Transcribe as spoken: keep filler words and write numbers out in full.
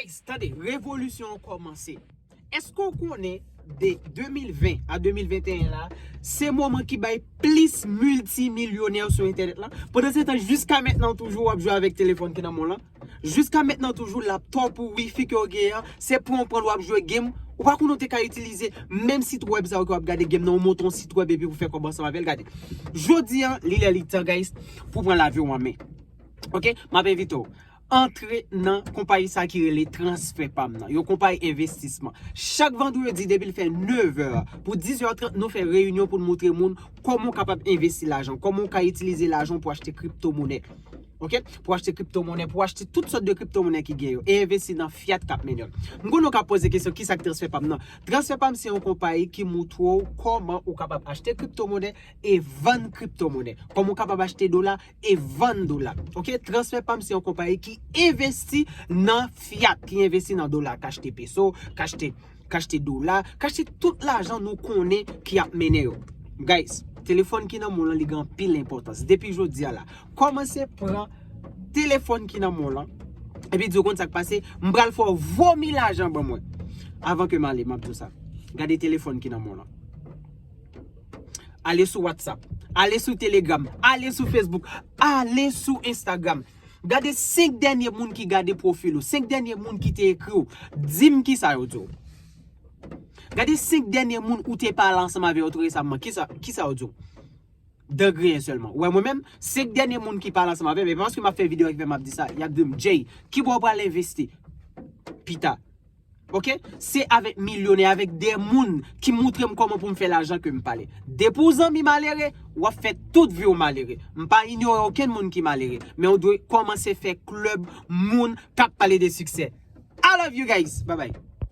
Guys, tande, revolisyon an kòmanse. Èske w konnen de de mil ven a de mil venteyen la, se moman ki bay plis miltimilyonè sou entènèt la? Pandan se tan, jiska mentnan toujou w ap jwe avèk telefòn ki nan men w lan. Jiska mentnan toujou laptòp ou wifi ke w genyen an, se pran w pran l w ap jwe game. Ou pa konnen w te ka itilize menm sit wèb sa yo ke w ap gade game nan, ou monte yon sit wèb epi pou fè kòb ansanm avè l, gade. Jodi an, li lè li tan, guys, pou pran lavi w an men. Ok? M ap envite w antre nan konpayi sa ki rele Transfè Pam nan, yon konpayi envestisman. Chak vandredi, depi l fè nevè pou dizuit è trant, nou fè reyinyon pou n montre moun kòman w kapab envesti lajan, kòman w ka itilize lajan pou achte kriptomonè. Ok? Pou achte kriptomonè, pou achte tout sòt de kriptomonè ki gen yo, e envesti nan fiat k ap mennen w. M konnen w ka poze kesyon, kisa k Transfè Pam nan? Transfè Pam se yon konpayi ki montre w kòman ou kapab achte kriptomonè e vann kriptomonè. Kòman ou kapab achte dola e vann dola. Ok? Transfè Pam se yon konpayi ki envesti nan fiat, ki envesti nan dola, k achte peso, k achte, k achte dola, k achte tout lajan nou konnen ki ap mennen yo. Guys, telefòn ki nan men w lan, li gen anpil enpòtans. Depi jodi a la, kòmanse pran telefòn ki nan men w lan, epi di w konn sa k pase, m pral fè w vomi lajan ban mwen. Avan ke m ale, m ap di w sa. Gade telefòn ki nan men w lan. Ale sou WhatsApp, ale sou Telegram, ale sou Facebook, ale sou Instagram. Gade senk dènye moun ki gade pwofil ou, senk dènye moun ki te ekri w, di m kisa yo di w. Gade senk dènye moun ou te pale ansanm avè yo tou resaman, kisa, kisa yo di w. Dan griyen sèlman. Ou wè mwen menm, senk dènye moun ki pale ansanm avè m, e pa paske m ap fè videyo ki fè m ap di sa, y ap di m, Jay, ki bò w pral envesti pita? Ok? Se avèk milyonè, avèk de moun ki montre m kòman pou m fè lajan ke m pale. Depi w zanmi malere, w ap fè tout vi w malere. M pa inyore okenn moun ki malere, men w dwe kòmanse fè klèb moun k ap pale de siksè. I love you guys. Bye bye.